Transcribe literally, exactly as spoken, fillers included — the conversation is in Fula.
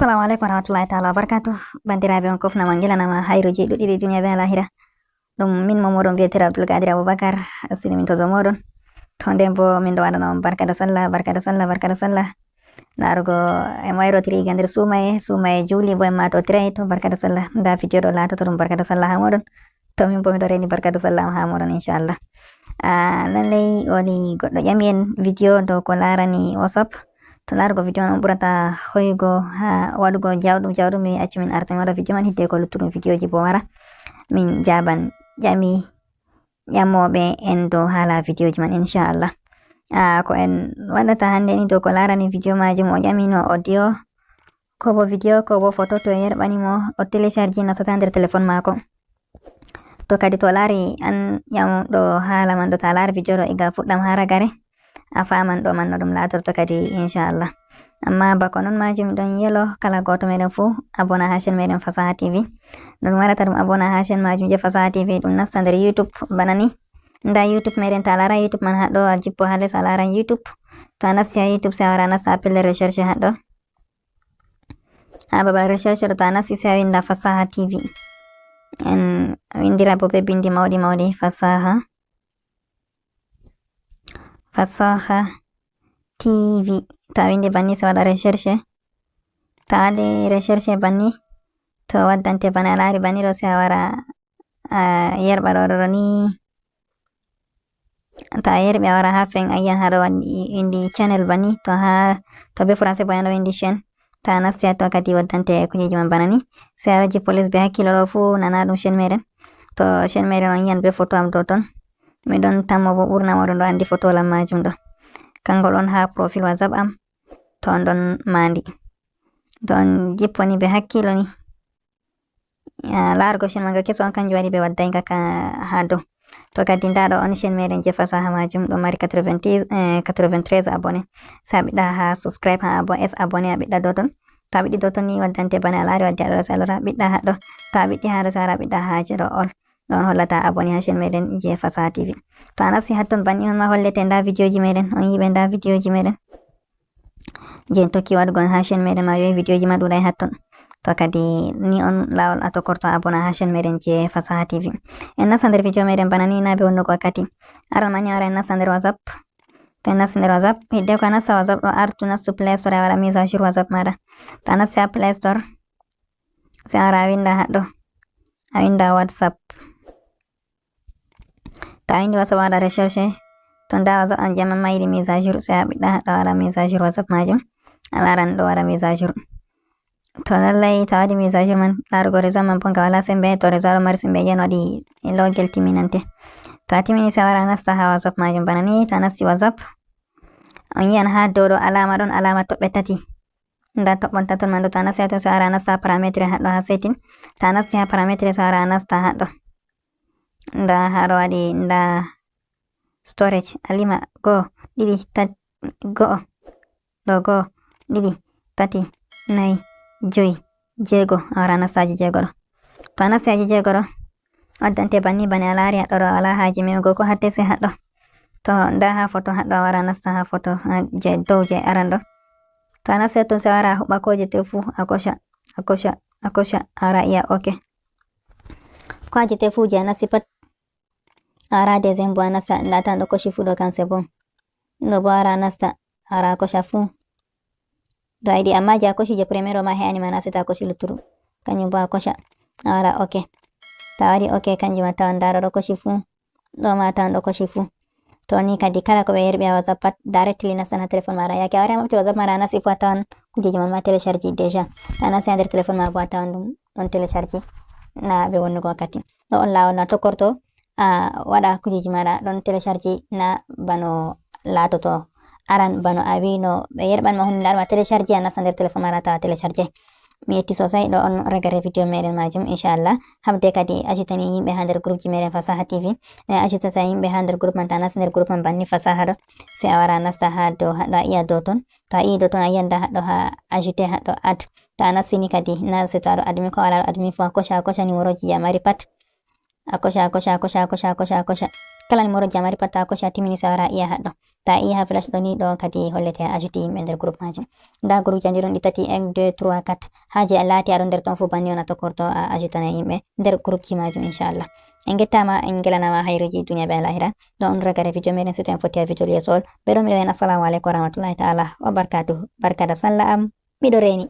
Assalamu aleykum warahmatullahi taala wabarakatuh. Bandiraɓe, on kofnama ngilanama hayruji ɗuɗɗiɗi duniya be alahira. Ɗum min mo moɗon biyeteeɗo Abdul Qadir Abubakar, asiri min to dow moɗon. To nden bo min ɗo waɗana on barka da sallah, barka da sallah, barka da sallah. Larugo en wayrotiri ga nder suumaye, suumaye juuli bo en matotiray. To barka da sallah. Nda video ɗo latoto ɗum barka da sallah ha moɗon. To min bo miɗo reni barka da sallah ha moɗon, inchallah. Ah, lallay woni goɗɗo ƴami en video dow ko larani WhatsApp. To larugo video on ɓurata hoygo ha waɗugo jawɗum jawɗum, mi accu min arta mi waɗa video man hidde ko luttuɗum videoji bo wara. Min jaban ƴami ƴamoɓe en dow hala videoji man, inchallah. Ah, ko en waɗata hande ni dow ko larani video majum, o ƴamino audio, ko bo video, ko bo photo, to yerɓani mo, o télécharge nasata nder téléphone mako. To kadi to lari an ƴamɗo hala man ɗo, ta lari video ɗo iga fuɗɗam ha ragare, a faman ɗo man no ɗum latorto kadi, inchallah. Amma bako non majum ɗon yelo kala goto meɗen fu abona ha chaîne meɗen Fasaha T V. Ɗum waɗata ɗum abona ha chaîne majum je Fasaha T V, ɗum nasta nder YouTube bana ni. Nda YouTube meɗen, ta lara YouTube man haɗo, a jippo ha les a laran YouTube. To a nasti ha YouTube sai a wara nasta ha pellel recherche haɗo. Ha babal recherche ɗo to a nasti sai a winda Fasaha T V. En windira bo be bindi mawɗi mawɗi, Fasaha. Fasaha T V. To a windi banni sai waɗa recherche. To a waɗi recherche banni, to waddante bana a lari banni ɗo sai a wara a yerɓa ɗo ɗo ni. Ta yerɓi a wara ha fen a yiyan ha ɗo windi channel banni. To ha, to be français bo ɗo windi chaîne. Ta nasti ha to kadi waddante kujeji man bana ni. Sai a jippo les be hakkilo ɗo fu nana ɗum chaîne meɗen. To chaîne meɗen on yiyan be photo am dow ton. Mi ɗon tammo bo ɓurna moɗon ɗo andi photo lam majum ɗo. Kanko ɗon ha profil WhatsApp am. To on ɗon mandi. To on jippo ni be hakkilo ni. Ah, larugo chaîne manga keso on kanjum waɗi ɓe wadday nga ka ha dow. To kadi nda ɗo on chaîne meɗen je Fasaha majum ɗo mari quatre-vingt-dix, eh, quatre-vingt-treize abonné. Sai a ɓiɗɗa ha subscribe ha abo-, es abonné a ɓiɗɗa dow ton. To a ɓiɗɗi dow ton ni waddante bana a lari waddi aɗo rasa lora ɓiɗɗa ha ɗo. To a ɓiɗɗi ha ɗo sai a wara ɓiɗɗa ha je ɗo all. Ɗo on hollata abonné ha chaîne meɗen je Fasaha T V. To a nasti hatton banni on ma hollete nda videoji meɗen. On yiɓe nda videoji meɗen. Je en tokki waɗugo on ha chaîne meɗen ma yoyi videoji ma ɗuɗai hatton. To kadi ni on lawol a tokkorto abona ha chaîne meɗen je Fasaha T V. En nasta nder video meɗen bana ni na be wonnugo wakkati. Aran mani ara en nasta nder WhatsApp. To en nasti nder WhatsApp, hidde ko a nasta WhatsApp ɗo artu nastu Play Store a waɗa mise à jour WhatsApp maɗa. To a nasti ha Play Store, sai a wara a winda haɗo. A winda WhatsApp. To a windi WhatsApp a waɗa recherche. To nda WhatsApp an jemma ma yiɗi mise à jour, sai a ɓiɗɗa haɗo a waɗa mise à jour WhatsApp majum. A laran ɗo waɗa mise à jour. To lallai to a waɗi mise à jour man, larugo réseau man bo nga wala sembe, to réseau ɗo mari sembe yen waɗi logel timminante. To a timmini sai a wara a nasta ha WhatsApp majum bana ni, to a nasti WhatsApp. On yiyan ha dow ɗo alama ɗon alama toɓɓe tati. Nda toɓɓon tatol man ɗo, to a nasti ha ton sai a wara a nasta ha parametre haɗo ha setting. To a nasti ha parametre sai a wara a nasta haɗo. Nda haɗo waɗi nda storage alima go, ɗiɗi, tat-, go'o, ɗo go'o, ɗiɗi, tati, nayi, joyi, jeego. A wara a nasta aji jeego ɗo. To a nasti aji jeego ɗo, waddante banni bane a lari haɗo ɗo a wala haji memugo ko hatte sai haɗo. To nda ha photo haɗo a wara a nasta ha photo ha je dow je aran ɗo. To a nasti ton sai a wara a huɓɓa ko je te fu a koca, a koca, a koca a wara a yiya ok. Ko a je te fu je a nasti pat. A wara deuxième bo a nasta, nda tan ɗo koci fu ɗo kan c'est bon. Ɗo bo a wara a nasta, a wara a koca fu. To a yiɗi amma je a koci je premier ɗo ma he'ani ma na sai ta koci luttuɗum. Kanjum bo a koca. A wara ok. To a waɗi ok kanjum a tawan nda ɗo ɗo koci fu. Ɗo ma a tawan ɗo koci fu. To ni kadi kala ko ɓe yerɓi ha WhatsApp pat directly nastan ha téléphone maɗa. Yake a wari a maɓɓiti WhatsApp maɗa a nasti fu a tawan kujeji man ma télécharge déjà. To a nasti ha nder téléphone ma bo a tawan ɗum ɗon télécharge na be wonnugo wakkati. Ɗo on lawol no a tokkorto a waɗa kujeji maɗa ɗon télécharge na bano latoto aran bano a wino ɓe yerɓan ma hunde nda ɗum a télécharge a nasta nder téléphone maɗa tawa télécharge. Mi yetti sosai ɗo on ragare video meɗen majum inchallah. Habde kadi ajutani yimɓe ha nder groupe ji meɗen Fasaha T V. Ne ajutata yimɓe ha nder groupe man ta nasti nder groupe man banni Fasaha ɗo. Sai a wara a nasta ha dow haɗo a iya dow ton. To a yi dow ton a yiyan nda haɗo ha ajouter haɗo add. To a nastini kadi na se to aɗo admin ko a wala aɗo admin fu a koca a koca numéro ji a mari pat. A koca a koca a koca a koca a koca a koca. Kala numéro ji a mari pat, ta ko si a timmini sawara iya haɗɗo. Ta iya ha flash ɗo ni, ɗo kadi hollete a ajouti yimɓe nder groupe majum. Nda groupe ji a ndiron ɗi tati, un, deux, trois, quatre. Ha je a laati aɗo nder ton fu banni on a tokkorto a ajoutana yimɓe nder groupe ji majum, inchallah. En gettama, en gelanama hayruji duniya be lahira. Ɗo on ragare video meɗen, suten fotti ha video liyasol. Ɓe ɗo miɗo en assalamu aleykum wa rahmatullahi taala wa barakatuhu. Barka da sallah am, miɗo reni.